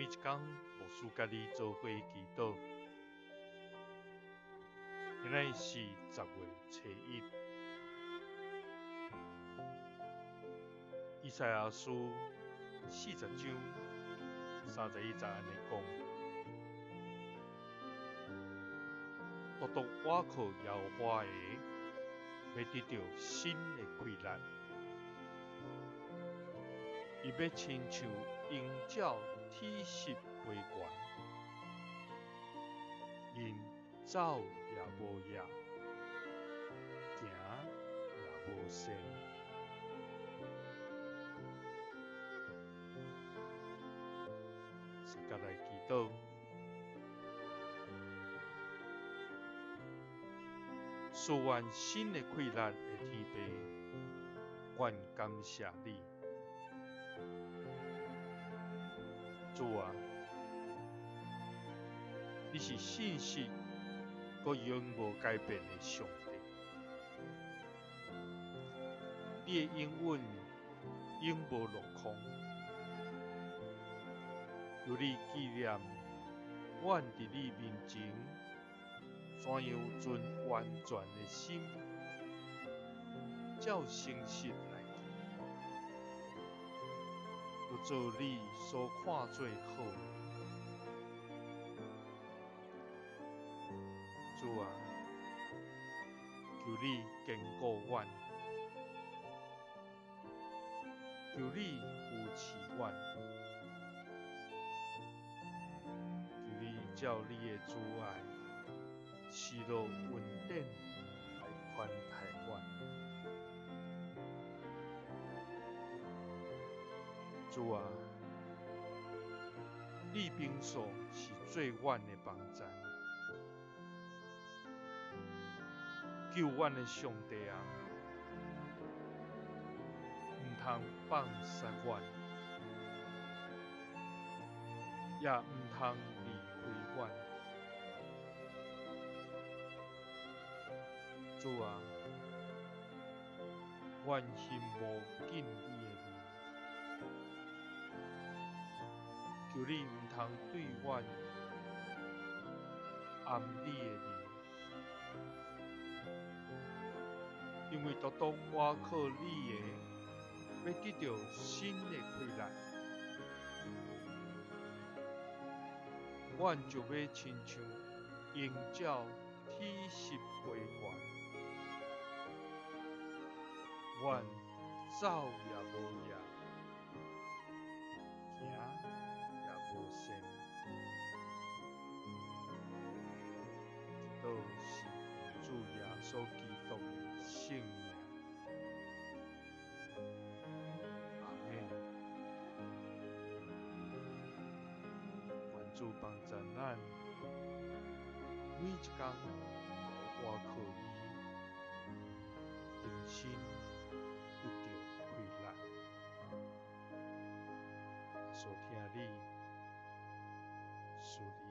每一工牧師佮你做伙祈禱。今仔日是10月初1，以賽亞書40章31節按呢講：獨獨倚靠耶和華的，欲得著新的氣力。伊欲親像鷹鳥體實飛懸，𪜶走也無掖，行也無跣。大家來祈禱，賜阮新的氣力的天父，阮感謝你。主啊，你是信實閣永無改變的上帝，你的應允永無落空。求你紀念阮佇你面前怎樣存完全的心，照誠實來行，閣做你所看做好的。主啊，求你堅固阮，求你扶持阮，求你照你的慈愛，賜落恩典來寬待阮。主啊，你平素是做阮的幫贊，救阮的上帝啊，毋通放殺阮，也毋通離開阮。主啊，阮欣慕見你的面，求你毋通對阮掩你的面，因為獨獨倚靠你的，欲得著新的氣力，阮就欲親像鷹鳥體實飛懸，阮走也無掖，行也無跣。祈禱是奉主耶穌基督的聖名。阿們。願主幫贊咱，每一工倚靠伊，重新得著氣力。耶穌疼你，賜你。